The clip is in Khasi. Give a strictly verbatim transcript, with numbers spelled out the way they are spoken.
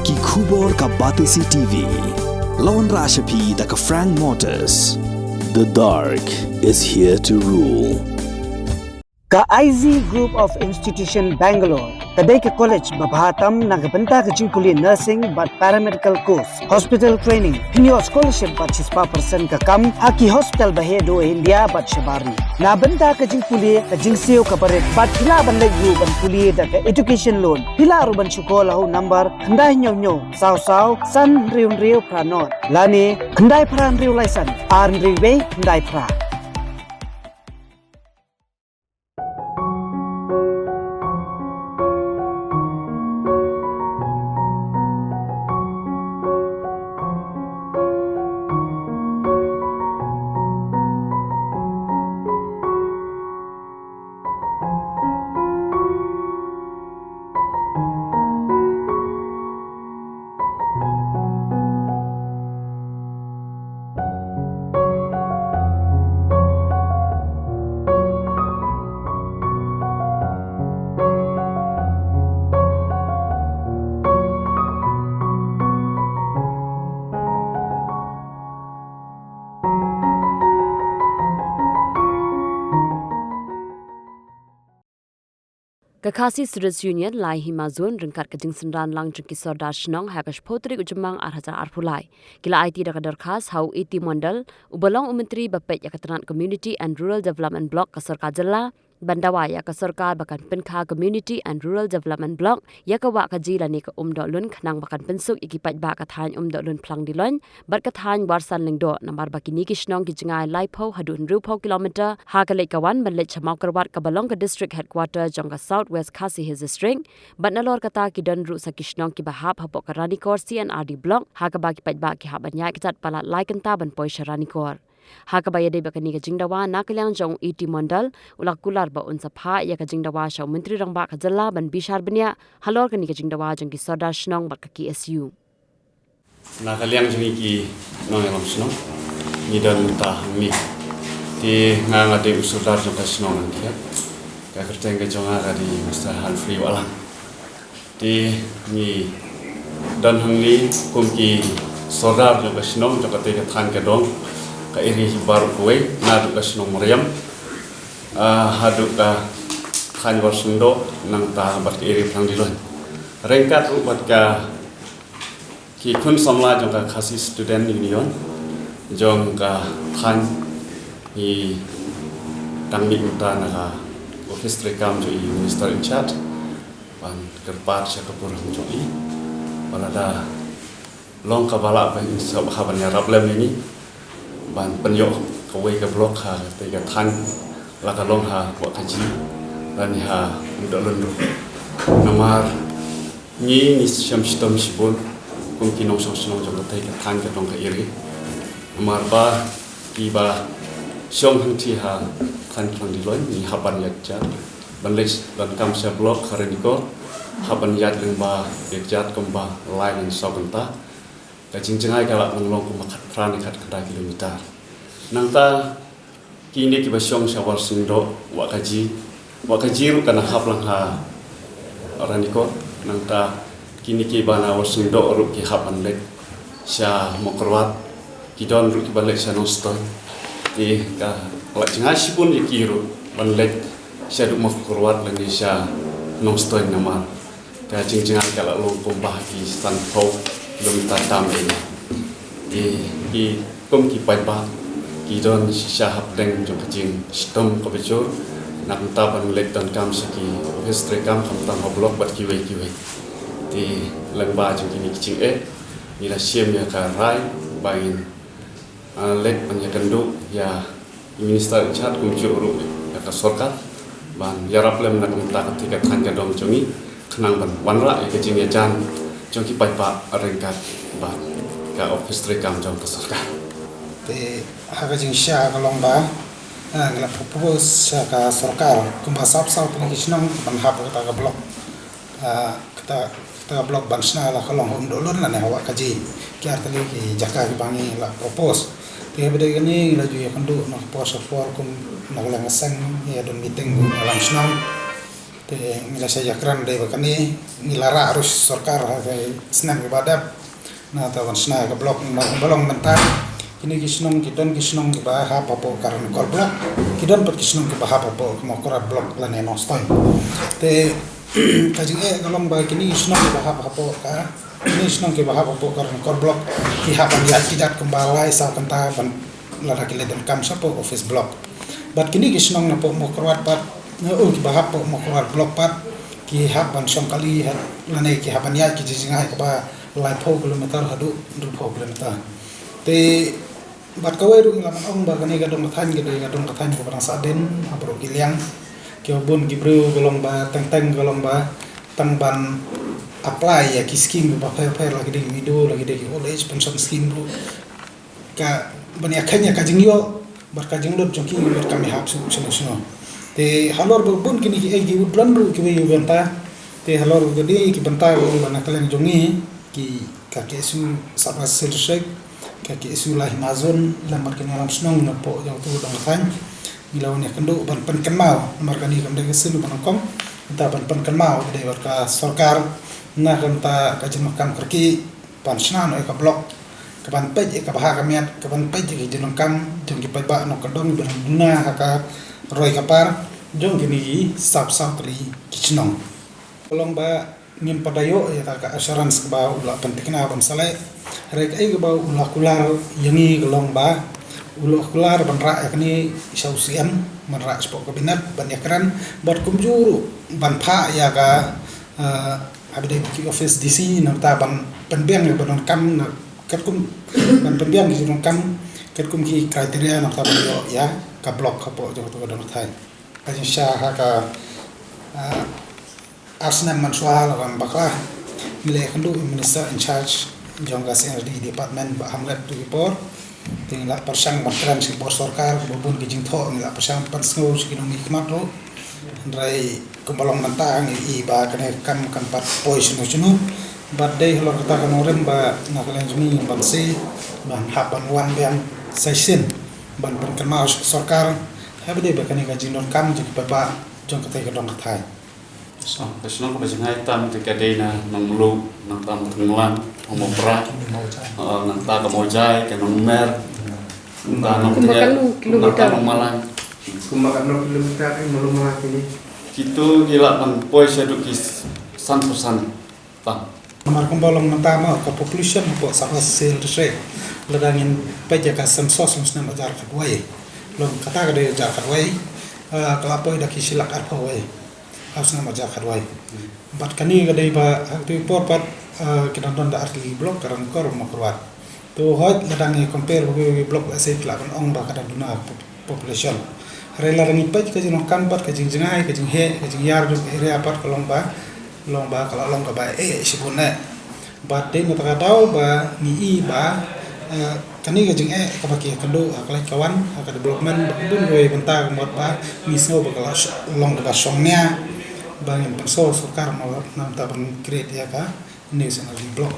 Ki khubor ka Batesi T V. La wanrah sha phi da ka Frank Motors. The dark is here to rule. Ka I Z Group of Institution Bangalore ka dei ka college ba bha tam na ka bynta ka jingpule nursing bad paramedical course, hospital training, pynïoh scholarship bad shispah percent ka kam ha ki hospital ba heh duh India bad shabar ri. Na bynta ka jingpule ka jingsiew ka barit bad phi lah ban leit ruh ban pule da ka education loan. Phi lah ruh ban shu call ha u number khyndai hynñiew hynñiew saw saw san hynriew hynriew phra nod lane khyndai phra hynriew lai san ar hynriew wei khyndai phra. Ka Khasi Students Union, Lai Hima Zone, ryngkat ka jingsynran lang jong ki Sordar Shnong ha ka shiphew tarik u Jymmang ar hajar arphew lai, ki la aiti da ka dorkhas ha u A T Mondal, uba long u Myntri ba peit ïa ka tnat Community and Rural Development Block ka Sorkar Jylla, ban dawa ïa ka sorkar ba kan pynkha Community and Rural Development Block ïa ka wah kaji lane ka Umdohlun khnang ba kan pynsuk ïa ki paidbah ka thaiñ Umdohlun Phlang Diloin bad ka thaiñ Warsan Lyngdoh, namar ba kine ki shnong ki jngai laiphew haduh hynriewphew kilometer ha ka leit ka wan ban leit sha Mawkyrwat kaba long ka district headquarter jong ka South West Khasi Hills District, bad nalor kata ki don ruh sa ki shnong kiba hap hapoh ka Ranikor C and R D Block, ha kaba ki paidbah ki hap ban ïaid kjat palat lai kynta ban poi sha Ranikor. Ha kaba ïadei bad kane ka jingdawa na ka liang jong u A T Mondal, u la kular ba un sa phah ïa ka jingdawa sha u Myntri Rangbah ka Jylla ban bishar bniah halor kane ka jingdawa jong ki Sordar Shnong bad ka K S U. Na ka liang jong ngi ki nongïalam shnong, ngi don mynta hangne. Te nga nga dei u Sordar jong ka shnong Nangkhiat. Ka kyrteng ka jong nga ka dei Mister Humphrey Wahlang. Te ngi don hangne kum ki Sordar jong ka shnong, jong katei ka thaiñ ka dong, ka area hi baroh kawei, naduh ka shnong Mariam, ah, haduh ka thaiñ Warsan Lyngdoh, nangta bad ka area Phlang Diloin. Ryngkat ruh bad ka ki khun samla jong ka Khasi Student Union jong ka thaiñ, ngi dang mih mynta na ka office treikam jong i Minister in charge ban kyrpad sha ka burom jong i ba lada long kaba lah ban sa, ha ban ïarap lem ïa ngi ban pynïoh kawei ka block ha katei ka thaiñ, la ka long ha Wahkaji lane ha Umdohlun ruh. Namar ngi ngi shem shitom shibun kum ki nongshong shnong jong katei ka thaiñ ka dong ka area. Namar ba kiba shong hangtei ha thaiñ Phlang Diloin ngi hap ban ïaid kjat ban leit donkam sha block ha Ranikor, hap ban ïaid lyngba ïaid kjat kumba lai ne saw kynta. Ka jingjngai ka lah ban long kumba khatphra ne khatkhyndai kilometer. Nangta kine kiba shong sha Warsan Lyngdoh, Wahkaji, Wahkaji ruh ka nang hap lang ha Ranikor. Nangta kine kiba na Warsan Lyngdoh ruh ki hap ban leit sha Mawkyrwat, ki don ruh kiba leit sha Nongstoiñ. Te ka lah jngai shibun ïa ki ruh ban leit shaduh Mawkyrwat lane sha Nongstoiñ namar ka jingjngai ka lah long kumba ki sanphew kilometer tam eh. Te ki kum ki paidbah ki don shisha hapdeng jong ka jingshitom kaba jur. Na ka bynta ban leit donkam sha ki office treikam khamtam ha block bad kiwei kiwei. Te lyngba jong kine ki jingeh ngi la shim ïa ka rai ba ngin, ah, leit ban ïakynduh ïa i Minister in charge kumjuh ruh ïa ka sorkar ban ïarap lem na ka bynta katei ka thaiñ ka dong jong ngi khnang ban wanrah ïa ka jingïajan jong ki paidbah ryngkat bad ka office treikam jong ka sorkar. Te ha ka jingshisha ka long ba, ah, ngi la propose sha ka sorkar kumba sap saw tylli ki shnong ban hap kata ka block. Ah, kata, kata ka block ban shna la ka long ha Umdohlun lane ha Wahkaji. Ki ar tylli ki jaka kiba ngi la propose. Te haba dei kane ngi la ju ïakynduh na ka por sha ka por kum na ka liang ka seng, ïa don meeting nongïalam shnong. Te ngi la sa ïakren dei ba kane ngi la rah ruh sorkar ha ka snem kaba dep. Na ta ban shna ka block, na ka block mynta kine ki shnong ki don ki shnong kiba hap hapoh ka Ranikor block, ki don pat ki shnong kiba hap hapoh ka Mawkyrwat block lane Nongstoiñ. Te ka jingeh ka long ba kine ki shnong kiba hap hapoh ka, kine ki shnong kiba hap hapoh ka Ranikor block ki hap ban ïaid ki jait kumba lai saw kynta ban lada ki leit donkam shapoh office block. Bad kine ki shnong napoh Mawkyrwat pat, ne, oh, kiba hap hapoh Mawkyrwat block pat ki hap ban shong kali ha, lane ki hap ban ïaid ki jingjngai kaba laiphew kilometer haduh hynriewphew kilometer. Te bad kawei ruh ngi la ban ong ba kane ka dong ka thaiñ ka dei ka dong ka thaiñ kaba dang sahdien ha baroh ki liang. Kiba bun ki briew ka long ba teng teng ka long ba tang ban apply ïa ki scheme kiba pher pher, la ki dei ki widow, la ki dei ki old age pension scheme ruh, ka ban ïakheiñ ïa ka jingïoh bad ka jinglut jong ki bad kam ïahap shuh shano shano. Te halor ba bun kine kiei ki utlan ruh kiwei ki bynta. Te halor kane ki bynta ruh ba na ka liang jong ngi ki, ka KSU South West Hill District, ka KSU Lahi Mazon, lem bad kine ki nongïalam shnong napoh jong uto u dong ka thaiñ, ngi la wan ïakynduh ban pynkynmaw namar kane kam dei ka sien ba nyngkong. Mynta ban pynkynmaw ka dei bad ka sorkar na ka bynta ka jingdonkam kyrkieh ban shna noh ïa ka block, ka ban peit ïa ka bha ka miat, ka ban peit ïa ka jingdonkam jong ki paidbah nongkyndong ba dang duna ha ka roi ka par jong kine ki sawphew saw tylli ki shnong. Ka long ba ngim pat da ïoh ïa ka assurance kaba u la pynthikna ban sa leh. Hynrei kaei kaba u la kular ïa ngi ka long ba u la kular ban rah ïa kane sha u CM, ban rah shapoh cabinet ban ïakren bad kumjuh ruh ban phah ïa ka, eh, ha ba dei ki office DC, nangta ban pynbiang ïa ba donkam na katkum, ban pynbiang ki jingdonkam katkum ki criteria, nangta ban ïoh ïa ka block hapoh jong uto ka dong ka thaiñ. Ka jingshisha ha ka, ah, ar snem mynshuwa lada ngam bakla, ngi la ïakynduh ïa u Minister in charge jong ka C&RD department, Bah Hamlet, tu ki por. Te ngi la pyrshang ban kren sha ki bor sorkar, kiba bun ki jingthoh ngi la pyrshang ban pynsngew sha ki nongmihkhmat ruh. Hynrei kumba long mynta ngi i ba kane ka kam kam pat poi shano shano. Bad dei halor kata ka nongrim ba na ka liang jong ngi ban shu, ban hap ban wan biang sa shisien ban pynkynmaw sha ka sorkar ha ba dei ba kane ka jingdonkam jong ki paidbah jong katei ka dong ka thaiñ. Oh, ka shnong kaba jngai tam te ka dei na Nongmluh, nangta Mawthymmai, Nongmawprah, oh, nangta ka Mawjai, ka Nongmer, nangta Nongthiah, kumba katno kilometer? Nangta Nongmalang. Kumba katno kilometer, eh, Nongmalang kine? Kito ki lah ban poi shaduh ki sanphew san tam. Namar kumba long mynta mo, ka population hapoh South West Hill District, lada ngin peit ïa ka census long snem hajar khatwei, long kata ka dei hajar khatwei, eh, ka la poi da ki shi lak arphew wei ha u snem hajar khatwei. Bad kane ka dei ba ha katei ka por pat, eh, ki dang don da artylli ki block, ka Ranikor, Mawkyrwat. To hooid lada ngi compare bad ki block, lehse ki lah ban ong ba ka dang duna pop-, population. Hynrei lada ngi peit ka jingdonkam bad ka jingjngai, ka jingheh, ka jingïar jong ka area pat ka long ba, long ba ka la long kaba eh shibun eh. Bad dei na kata ka daw ba ngi i ba, eh, kane ka jingeh kaba ki ïakynduh ha ka leit ka wan ha ka development bad bun kawei bynta, ka mut ba ngi sngew ba ka la sh-, long kaba shongnia ba ngin pynsngew sorkar mo na bynta ban create ïa kane ka C&RD block.